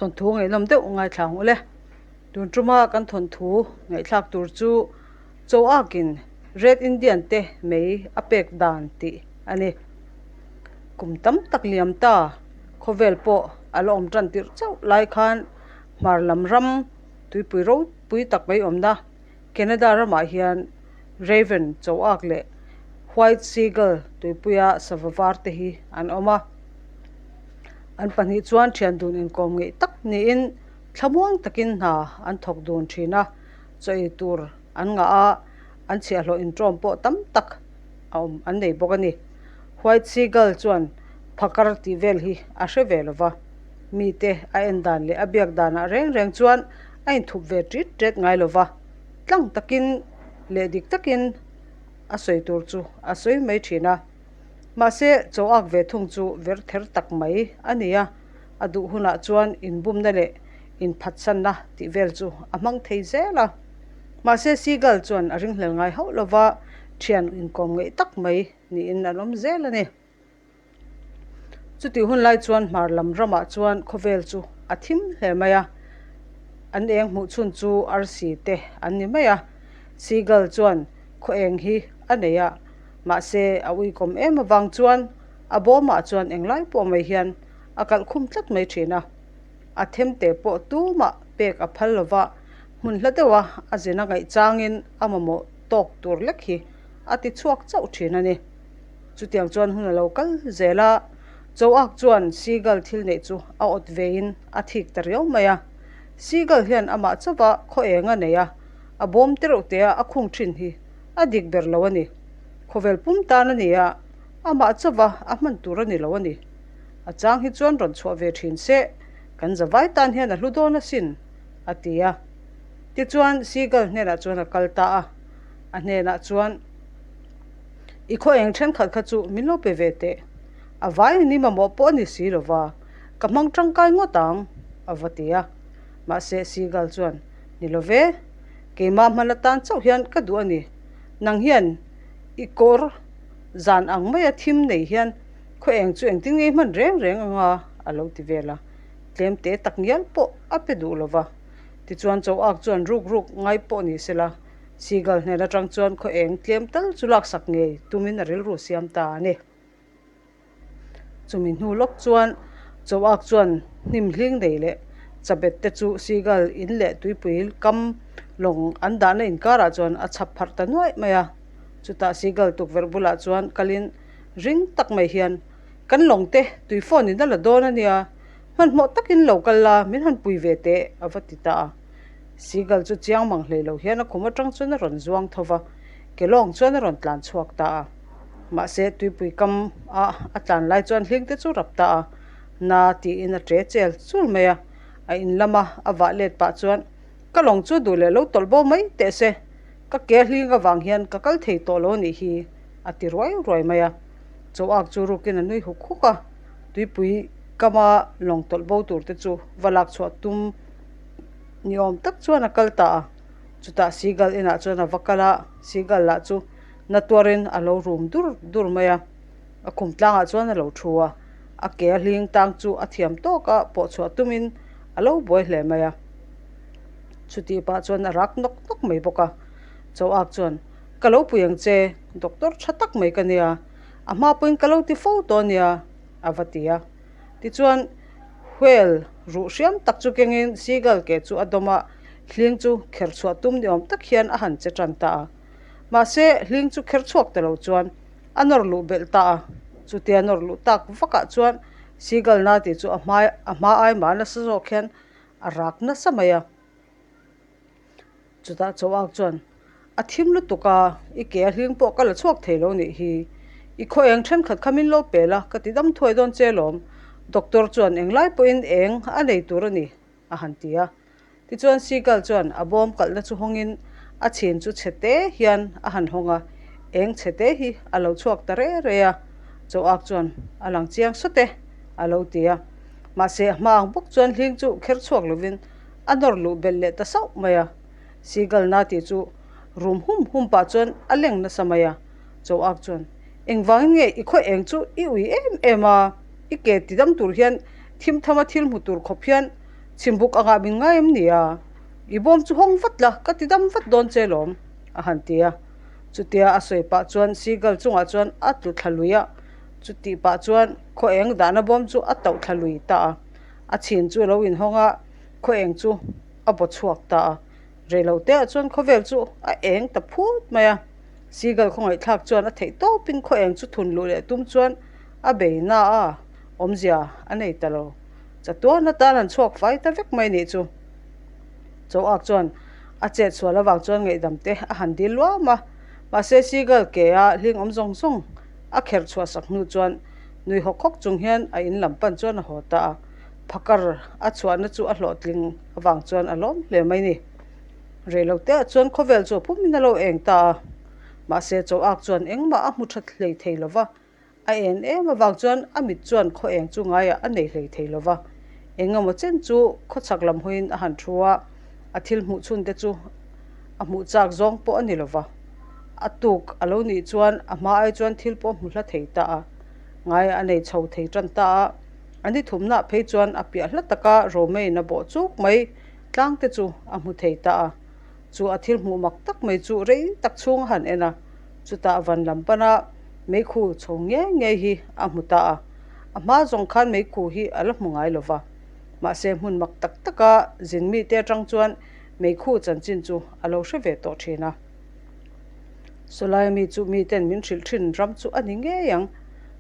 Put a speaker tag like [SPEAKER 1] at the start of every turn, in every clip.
[SPEAKER 1] Thawnthu ngaihnawm deuh ngaithla ang ule. Tun tuma kan thawnthu ngaihthlak tur chu Choakin Red Indian te mei a pek dan tih a ni. Kum tam tak liam ta khawvel pawh a la awm tan tirh chauh lai khan hmar lam ram tuipui ropui tak mai awmna Canada ramah hian Raven Choak leh White Seagull tuipuia sava var te hi an awm a. An pahnih chuan thian dun inkawm ngeih tak niin thlamuang takin hna an thawk dun thin a, chaw ei tur an ngah a, an chhiahhlawh inṭawm pawh tam tak a awm an nei bawk a ni. White Seagull chuan phakar tih vel hi a hre ve lo va, mite a en dan leh a biak danah reng reng chuan a inthup ve ṭit ṭet ngai lo va, tlang takin leh dik takin a sawi tur chu a sawi mai ṭhin a. Mahse, chaw ak ve thung chu ver ther tak mai a ni a, a duh hunah chuan inbumna leh inphatsanna tih vel chu a hmang thei zel a. Mahse, Seagull chuan a ringhlel ngai hauh lo va, ṭhian inkawm ngeih tak mai niin an awm zel a ni. Chutih hun lai chuan hmar lam ramah chuan khawvel chu a thim hle mai a, an eng hmuh chhun chu arsi te an ni mai a. Seagull chuan khaw eng hi a nei a, mahse a uikawm em avang chuan a bawmah chuan englai pawh mai hian a kalh khum tlat mai thin a. A themte pawh tumah pek a phal lova, hmun hla deuha a zin a ngaih changin a mamawh tawk tur lek hi a ti chhuak chauh thin a ni. Chutiang chuan hun a lo kal zel a, Choak chuan Seagull thil neih chu a awt vein a thik ta riau mai a. Seagull hian amah chauha khaw eng a nei a, a bawm tereuh te a a khung thin hi a dik ber lo a ni. Khawvel pum tan a ni a, amah chauha a hman tur a ni lo a ni. A chang hi chuan rawn chhuah ve thin se, kan zavai tan hian a hlu dawn asin, a ti a. Tichuan Seagull hnenah chuan a kal ta a, a hnenah chuan, I khaw eng thenkhat kha chu min lo pe ve teh. A vai ni mamawh pawh a ni si lo va, ka hmang tangkai ngawt ang, a va ti a. Mahse, Seagull chuan, Ni lo ve, keimah hman atan chauh hian ka duh a ni. Nang hian i kawr zan ang maia thim nei hian khaw eng chu engtin nge i hman reng reng ang a, a lo ti vel a. Tlem te tak ngial pawh a pe duh lo va. Tichuan Choak chuan ruk ruk ngai pawh ni sela, Seagull hnen atang chuan khaw eng tlem tal chu laksak ngei tumin a rilru siam ta a ni. Chumi hnu lawk chuan Choak chuan hnim hling nei leh chabet te chu Seagull in leh tuipui kam lawng an dahna inkarah chuan a chhap pharh ta nuaih mai a. Chutah Seagull tukverh bulah chuan kalin ring tak mai hian, Kan lawng te tui phone in a la dawn a nia, hmanhmawh takin lo kal la, min han pui ve teh a va ti ta a. Seagull chu chiang mang hlei lo hian a khum atang chuan a rawn zuang tho va, kelawng chuan a rawn tlan chhuak ta a. Mahse, tuipui kam a a tlan lai chuan hling te chu rap ta a, na tiin a ṭe chel chul mai a. A in lama a vah let pah chuan, Ka lawng chu duh leh lo tawlh bo mai teh se, ka ke hling avang hian ka kal thei tawh lo a nih hi, a ti ruai ruai mai a. Chauak chu rukin a nui huk huk a, tuipui kama lawng tawlh bo tur te chu va lak chhuah tum Ni awm tak chuan a kal ta a, chutah seagull inah chuan a va kal a, seagull lah chu na tuarin a lo rum dur dur mai a, a khum tlangah chuan a lo thu a, a ke a hling tang chu a thiam tawk a, pawh chhuah tumin a lo buai hle mai a, chutih pah chuan a rak nawk nawk mai bawk a, Choak chuan, Ka lo pui ang che, doctor tha tak mai ka nia, a hma pawhin ka lo ti fo tawh a nia, a va ti a. Tichuan, whale ruh hriam tak chu kengin seagull ke chu a dawm a, hling chu kher chhuah tum ni awm tak hian a han che tan ta a. Mahse, hling chu kher chhuak ta lo chuan a nawr luh belh ta a. Chutia nawr luh tak vakah chuan seagull na tih chu a hmai a hma ai mah nasa zawk hian a rak nasa mai a. Chutah Choak chuan, A thim lutuk a, i ke a hling pawh ka la chhuak thei lo nih hi. I khaw eng thenkhat kha min lo pel a, ka ti dam thuai dawn che lawm. Doctor chuan englai pawhin eng a nei tur a ni, a han ti a. Tichuan Seagull chuan a bawm kalhna chu hawngin a chhin chu chhe te hian a han hawng a, eng chhe te hi a lo chhuak ta re re a. Choak chuan, A lang chiang sawt e, a lo ti a. Mahse a hma ang bawk chuan hling chu kher chhuak lovin A nawr luh belh leh ta sauh mai a, Seagull na tih chu rum hum hum pah chuan a leng nasa mai a. Choak chuan, Engvangin nge i khaw eng chu i ui em em a, i ke ti dam tur hian thim thama thil hmu tur khawp hian Chhimbuk angah min ngai em ni a? I bawm chu hawng vat la, ka ti dam vat dawn che lawm, a han ti a. Chutia a sawi pah chuan seagull chungah chuan a tlu thla lui a, chutih pah chuan khaw eng dahna bawm chu a tauh thla lui ta a. A chhin chu a lo inhawng a, khaw eng chu a baw chhuak ta a. Rei lo te ah chuan khawvel chu a eng ta phut mai a. Seagull khawngaihthlak chuan a theih tawpin khaw eng chu thun luh leh tum chuan a bei na a, awmzia a nei ta lo. Chatuan atan an chhuak fai ta vek mai nih chu. Choak chuan a chet sual avang chuan ngaihdam te a han dil luam a, mahse seagull ke a hling awm zawng zawng a kherh chhuah sak hnu chuan nui hawk hawk chung hian a in lam pan chuan a haw ta a, phakar a chhuahna chu a hlawhtling avang chuan a lawm hle mai ni. Rei lo te ah chuan khawvel chu a pumin a lo eng ta a, mahse Choak chuan engmah a hmu that hlei thei lo va, A en em avang chuan a mit chuan khaw eng chu ngaiah a nei hlei thei lo va, eng emaw chen chu khawchhak lam hawiin a han thu a, a thil hmuh chhun te chu a hmuh chak zawng pawh a ni lo va. A tuk a lo nih chuan a hma ai chuan thil pawh a hmu hla thei ta a, ngaiah a nei chho thei tan ta a, a ni thumnah phei chuan a piah hla taka Romain a bawh chuk mai tlang te chu a hmu thei ta a. Chu a thil hmuh mak tak mai chu rei tak chhung a han en a, chutah van lam pana meikhu chho ngei ngei hi a hmu ta a. A hma zawng khan meikhu hi a la hmu ngai lo va, mahse hmun mak tak taka zin mite atang chuan meikhu chanchin chu a lo hre ve tawh thin a. Sawlai mi chu miten min hrilh thin ram chu a ni ngei ang,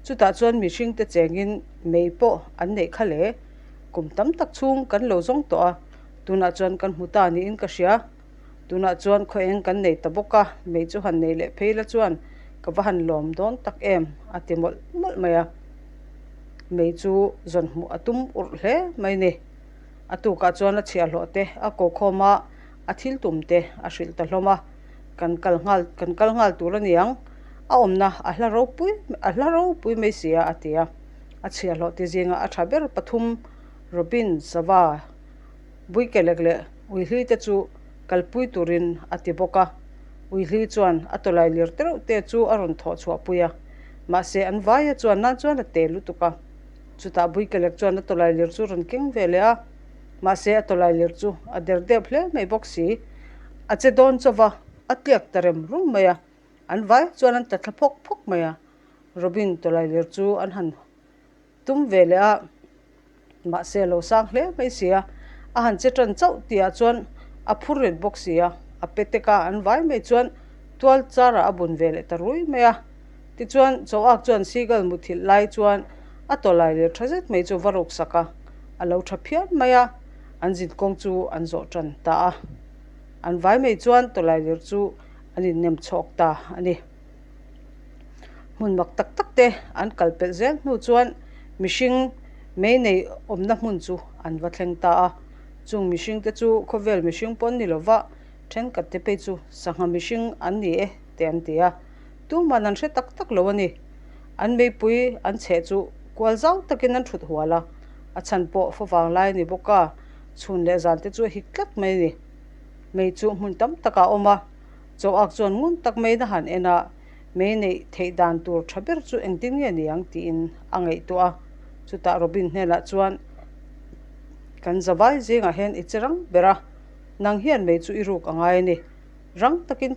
[SPEAKER 1] chutah chuan mihringte chengin mei pawh an neih kha le, kum tam tak chhung kan lo zawng tawh a. Tunah chuan kan hmu ta niin ka hria. Tunah chuan khaw eng kan nei ta bawk a, mei chu han nei leh phei la chuan ka va han lawm dawn tak em a ti mawlh mawlh mai a. Mei chu zawn hmuh a tum urh hle mai ni. A tukah chuan a chhiahhlawh te a ko khawm a, a thil tum te a hrilh ta hlawm a. Kan kal nghal kan kal nghal tur a ni ang. A awmna a hla ropui a hla ropui mai si a a ti a. A chhiahhlawh te zinga a tha ber pathum Robin Sava Buikelek leh Uihlui te chu kalpui turin a ti bawk a. Uihlui chuan a tawlai lir te reuh te chu a rawn thawh chhuah pui a, mahse an vaia chuan nan chuan a te lutuk a. Chutah Buikelek chuan a tawlai lir chu rawn keng ve leh a, mahse a tawlai lir chu a der dep hle mai bawk si. A che dawn chauh va, a tliak ta rem rum mai a, an vai chuan an tla thla phawk phawk mai a. Robin tawlai lir chu an han tum ve leh a, mahse a lo sang hle mai si a, a han che tan chauh tihah chuan a phur ret bawk si a, a pe tek a, an vai mai chuan tual charah a bun ve leh ta rui mai a. Tichuan Choak chuan seagull muthilh lai chuan a tawlai leh tha zet mai chu va ruk sak a, a lo tha phian mai a, an zin kawng chu an zawh tan ta a. An vai mai chuan tawlai lir chu an innem chhawk ta a ni. Hmun mak tak tak te an kal pelh zel hnu chuan mihring mei nei awmna hmun chu an va thleng ta a. Chung mihring te chu khawvel mihring pawh an ni lova, thenkhat te phei chu sangha mihring an ni e te an ti a. Tuman an hre tak tak lo a ni. An meipui an chheh chu kual zau takin an thut hual a, a chhan pawh favang lai a ni bawk a, chhun leh zan te chu a hik tlat mai a ni. Mei chu hmun tam takah a awm a. Chawak chuan ngun tak maiin a han en a, mei neih theih dan tur tha ber chu engtin nge ni ang tiin a ngaihtuah a. Chutah Robin hnenah chuan, Kan zavai zingah hian i che rang ber a, nang hian mei chu i ruk a ngai a ni. Rang takin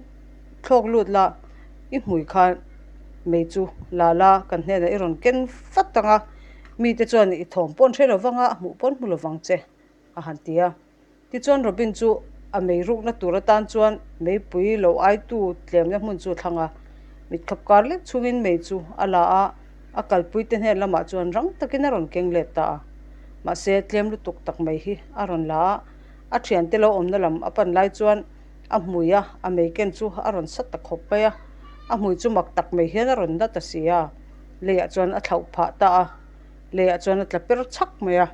[SPEAKER 1] thlawk lut la, i hmui khan mei chu la la, kan hnenah i rawn ken fat ang a, mite chuan i thawm pawh an hre lo vang a, a hmuh pawh an hmu lo vang che, a han ti a. Tichuan Robin chu a mei rukna tur atan chuan meipui lo aitu tlemna hmun chu a thlang a, mitkhap kar lek chungin mei chu a la a, a kalpuite hnen lamah chuan rang takin a rawn keng let ta a. Mahse tlem lutuk tak mai hi a rawn la a, a thiante lo awmna lam a pan lai chuan a hmui a, a mei ken chu a rawn sat ta khawp mai a, a hmui chu mak tak mai hian a rawn na ta si a, leiah chuan a thlauh phah ta a, leiah chuan a tla per chhak mai a.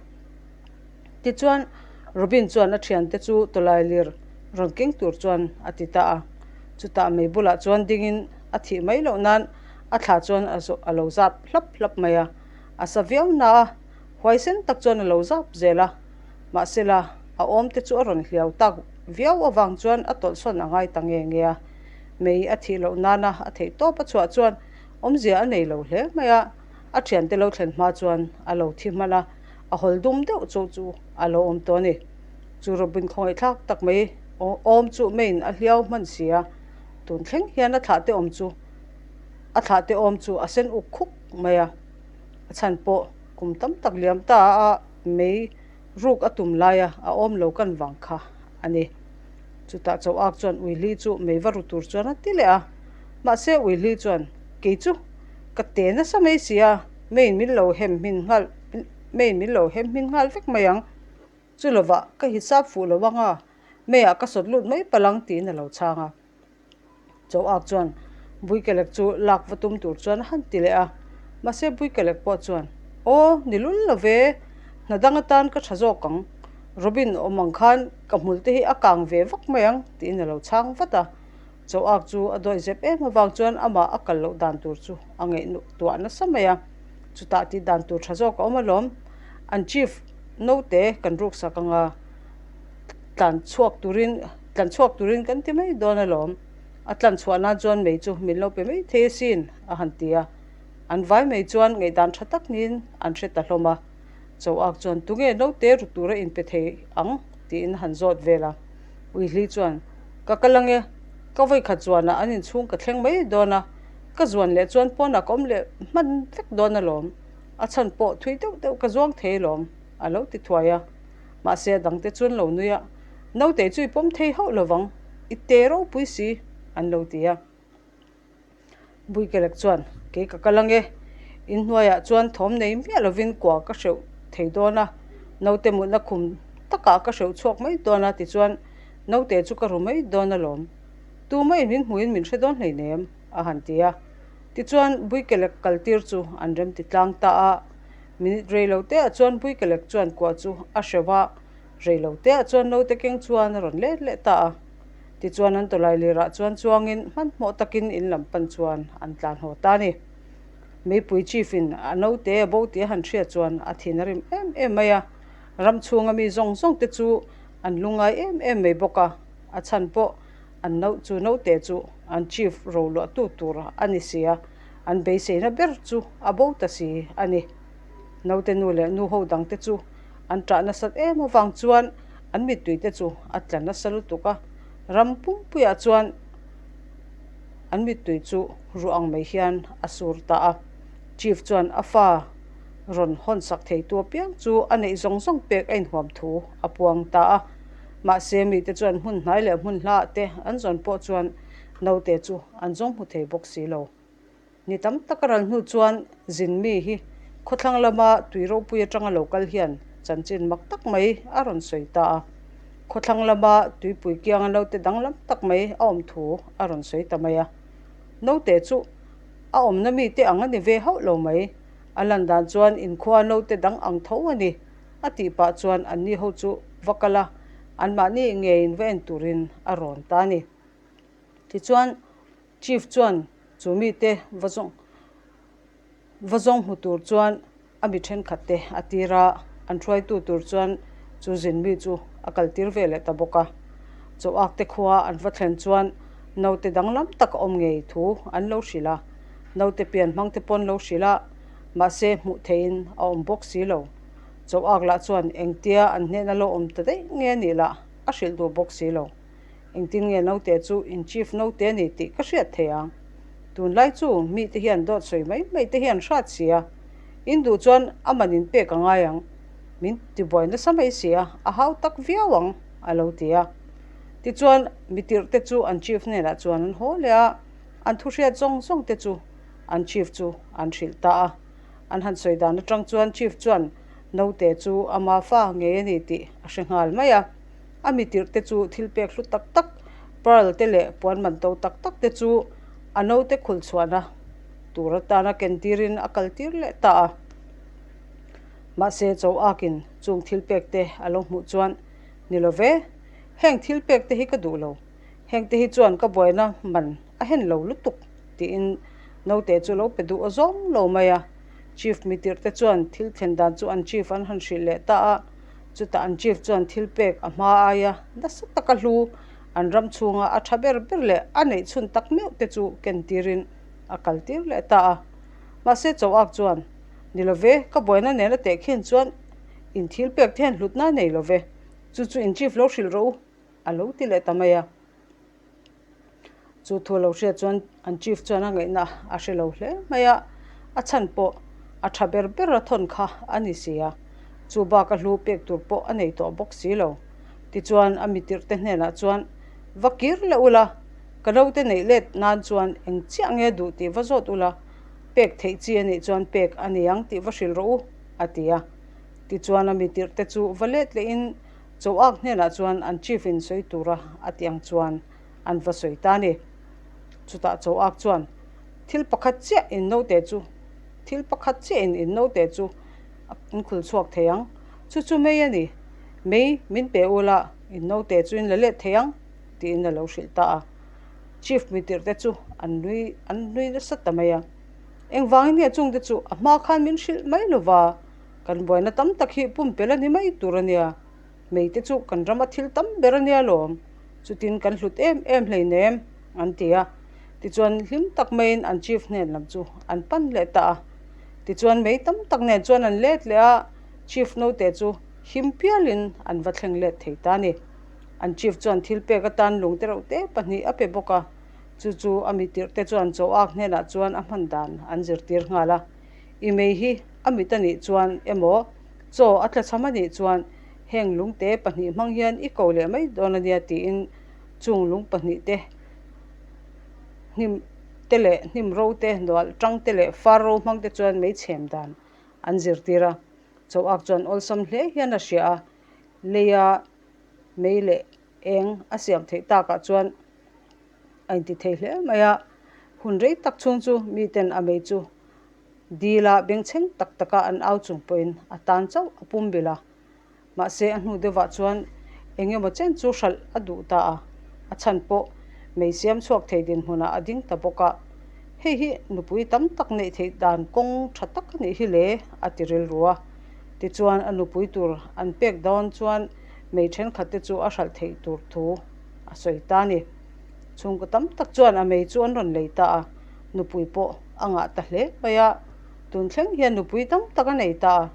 [SPEAKER 1] Tichuan, Robin chuan a thiante chu tawlai lir rawn keng tur chuan a ti ta a. Chutah mei bulah chuan dingin a thih mai loh nan a thla chuan a lo zap hlap hlap mai a. A sa viau na a, huaisen tak chuan a lo zap zel a. Mahsela, a awmte chu a rawn hliau tak viau avang chuan a tawlhsawn a ngai ta nge nge a. Mei a thih loh nana a theih tawp a chhuah chuan awmzia a nei lo hle mai a. A thiante lo thlen hma chuan a lo thi hman a. A hawl dum deuh chu chu a lo awm tawh a ni. Chu Robin khawngaihthlak tak mai awm chu meiin a hliau hman si a, tun thleng hian a thlah te awm chu a thlah te awm chu a sen uk khuk mai a. A chhan pawh kum tam tak liam ta a mei ruk a tum laia a awm lo kan vang kha a ni. Chutah Choak chuan Uihli chu mei va ru tur chuan a ti leh a. Mahse Uihli chuan, Kei chu ka te nasa mai si a, meiin min lo hem hmin nghal meiin min lo hem hmin nghal vek mai ang. Chu lovah ka hisap fuh lo ang a, meiah ka sawt lut mai palh ang tiin a lo chhang a. Choak chuan Buikelek chu lak va tum tur chuan a han ti leh a, mahse Buikelek pawh chuan, Aw, ni lul lo ve, hna dang atan ka tha zawk ang, Robin awm ang khan ka hmul te hi a kang ve vak mai ang, tiin a lo chhang vat a. Choak chu a dawih zep em avang chuan amah a kal loh dan tur chu a ngaihtuah nasa mai a, chutah tih dan tur tha zawk a awm alawm, an chief naute kan ruksak ang a. tlan chhuak turin tlan chhuak turin kan ti mai dawn alawm a tlan chhuah nan chuan mei chu min lo pe mai thei asin a han ti a an vai mai chuan ngaihdan tha tak niin an hre ta hlawm a Choak chuan tunge naute ru tura inpe thei ang tiin a han zawt vel a Uihli chuan ka kal ange ka vawikhat zuanah an inchhung ka thleng mai dawn a ka zuan leh chuan pawnah ka awm leh hman vek dawn alawm a chhan pawh thui deuh deuh ka zuang thei alawm a lo ti thuai a. Mahse a dangte chuan lo nui a, Nautei chu i pawm thei hauh lo vang, i te ropui si, an lo ti a. Buikelek chuan, Kei ka kal ange, in hnuaiah chuan thawm nei miah lovin kua ka hreuh thei dawn a, naute mutna khum takah ka hreuh chhuak mai dawn a, tichuan naute chu ka ru mai dawn alawm. Tumah in min hmuhin min hre dawn hleinem, a han ti a. Tichuan Buikelek kaltir chu an remti tlang ta a. Minute rei lo teah chuan Buikelek chuan kuah chu a hreuh a, rei lo teah chuan naute keng chuan a rawn let leh ta a. Tichuan an tawlai lirah chuan chuangin hmanhmawh takin in lam pan chuan an tlan haw ta a ni. Meipui chief in a naute a bo tih a han hriat chuan a thin a rim em em mai a, ram chhunga mi zawng zawng te chu an lungngai em em mai bawk a, a chhan pawh an no chu naute chu an chief roluahtu tur a ni si a. An beiseina ber chu a bo ta si a ni. Naute nu leh nu ho dangte chu an ṭah nasat em avang chuan an mittuite chu a tla nasa lutuk a, ram pumpuiah chuan an mittui chu ruah ang mai hian a sur ta a. Chief chuan a fa rawn hawnsak theitu apiang chu a neih zawng zawng pek a inhuam thu a puang ta a. Mahse mite chuan hmun hnai leh hmun hlaah te an zawn pawh chuan Naute chu an zawng hmu thei bawk si lo. Ni tam tak a ral hnu chuan zin mi hi khawthlang lama tui ropui atanga lo kal hian chanchin mak tak mai a rawn sawi ta a. Khawthlang lama tuipui kianga naute danglam tak mai a awm thu a rawn sawi ta mai a. Naute chu a awmna mite ang a ni ve hauh lo mai. A lan dan chuan inkhua naute dang ang tho a ni a tih pah chuan anni ho chu va kal a, anmahni ngeiin va en turin a rawn ta a ni. Tichuan, Chief chuan chu mite va zawng va zawng hmu tur chuan a mi thenkhat te a tir a, an hruaitu tur chuan chu zin mi chu a kal tir ve leh ta bawk a. Chawhak te khua an va thlen chuan naute danglam tak a awm ngei thu an lo hrilh a, naute pian hmang te pawn lo hrilh a, mahse hmuh theihin a awm bawk si lo. Chawhak lah chuan engtia an hnehna lo awm ta daih nge nih lah a hrilh duh bawk si lo. Engtin nge naute chu in chief naute a ni tih ka hriat thei ang. Tunlai chu mite hian dawt sawi mai mai te hian hrat si a, in duh chuan a man in pek a ngai ang, min tibuai nasa mai si a, a hau tak viau ang, a lo ti a. Tichuan mi tirh te chu an chief hnenah chuan an haw leh a, an thu hriat zawng zawng te chu an chief chu an hrilh ta a. An han sawi dan atang chuan chief chuan naute chu ama fa ngei a ni tih a hre nghal mai a. A mi tirh te chu thil pek hlu tak tak, pearl te leh puan man to tak tak te chu a naute khul chhuahna tur atana ken tirin a kal tir leh ta a. Mahse Choakin chung thil pek te a lo hmuh chuan, Ni lo ve, heng thil pek te hi ka duh lo, heng te hi chuan ka buaina man a hen lo lutuk, tiin naute chu lo pe duh zawng lo mai a. Chief mi tirh te chuan thil thlen dan chu an chief an han hrilh leh ta a. Chutah an chief chuan thil pek a hma aia nasa taka hlu an ram chhunga a tha ber ber leh a neih chhun tak meuh te chu ken tirin a kal tir leh ta a. Mahse Choak chuan, Ni lo ve, ka buaina nena tehkhin chuan In thil pek te hian hlutna a nei lo ve, chu chu in chief lo hrilh rawh u, a lo ti leh ta mai a. Chu thu lo hriat chuan an chief chuan a ngaihna a hre lo hle mai a, a chhan pawh a tha ber ber a thawn kha a ni si a, chu bak a hlu pek tur pawh a nei tawh bawk si lo. Tichuan a mitirh te hnenah chuan va kir leh ula, ka naute neih let nan chuan eng chiah nge duh tih va zawt ula, pek theih chi a nih chuan pek a ni ang tih va hrilh rawh u, a ti a. Tichuan a mitirh te chu va let lehin Choak hnenah chuan an chief in sawi tura a tih ang chuan an va sawi ta a ni. Chutah Choak chuan thil pakhat chiah in naute chu thil pakhat chiah in in naute chu in khul chhuak thei ang. Chu chu mei a ni. Mei min pe ula in naute chu in la let thei ang tiin a lo hrilh ta a. Chief mitirh te chu an nui an nui nasa ta mai a. Engvangin nge chungte chu a hma khan min hrilh mai lova? Kan buaina tam tak hi pumpelh a ni mai tur a nia. Mei te chu kan rama thil tam ber a nia lawm. Chutin kan hlut em em hleinem, an ti a. Tichuan hlim tak maiin an chief hnen lam chu an pan leh ta a. Tichuan mei tam tak nen chuan an let leh a, chief naute chu him pialin an va thleng let thei ta a ni. An chief chuan thil pek atan lung tereuh te pahnih a pe bawk a. Chu chu a mitirh te chuan chaw-ak hnenah chuan a hman dan an zirtir nghal a. I mei hi a mit a nih chuan emaw chaw a tlachham a nih chuan heng lungte pahnih hmang hian i ko leh mai dawn a nia tiin chung lung pahnih te hnim te leh hnim ro te nual tang te leh far ro hmang te chuan mei chhem dan an zirtir a. Chauhak chuan awlsam hle hian a hria a, leia mei leh eng a siam theih takah chuan a inti thei hle mai a, hun rei tak chhung chu miten a mei chu dila bengchheng tak taka an au chung pawhin a tan chauh a pum bilh a. Mahse a hnu deuhah chuan eng emaw chen chu hralh a duh ta a, a chhan pawh mei siam chhuak thei dinhmunah a ding ta bawk a. Hei hi nupui tam tak neih theih dan kawng tha tak a nih hi le a ti rilru a. Tichuan a nupui tur an pek dawn chuan mei thenkhat te chu a hralh theih tur thu a sawi ta a ni. Chhungkaw tam tak chuan a mei chu an rawn lei ta a, nupui pawh a ngah ta hle mai a. Tun thleng hian nupui tam tak a nei ta a,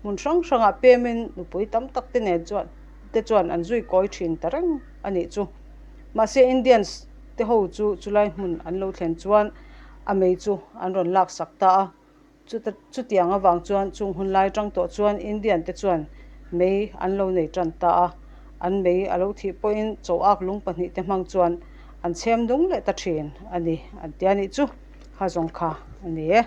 [SPEAKER 1] hmun hrang hrangah pemin nupui tam tak te nen chuan te chuan an zui kawi thin ta reng a nih chu. Mahse Indians te ho chu chulai hmun an lo thlen chuan a mei chu an rawn laksak ta a. Chuta chutiang avang chuan chung hun lai tang tawh chuan Indian te chuan mei an lo nei tan ta a, an mei a lo thih pawhin chaw-ak lung pahnih te hmang chuan an chhem nung leh ta thin a ni an tia nih chu kha zawng kha a ni e.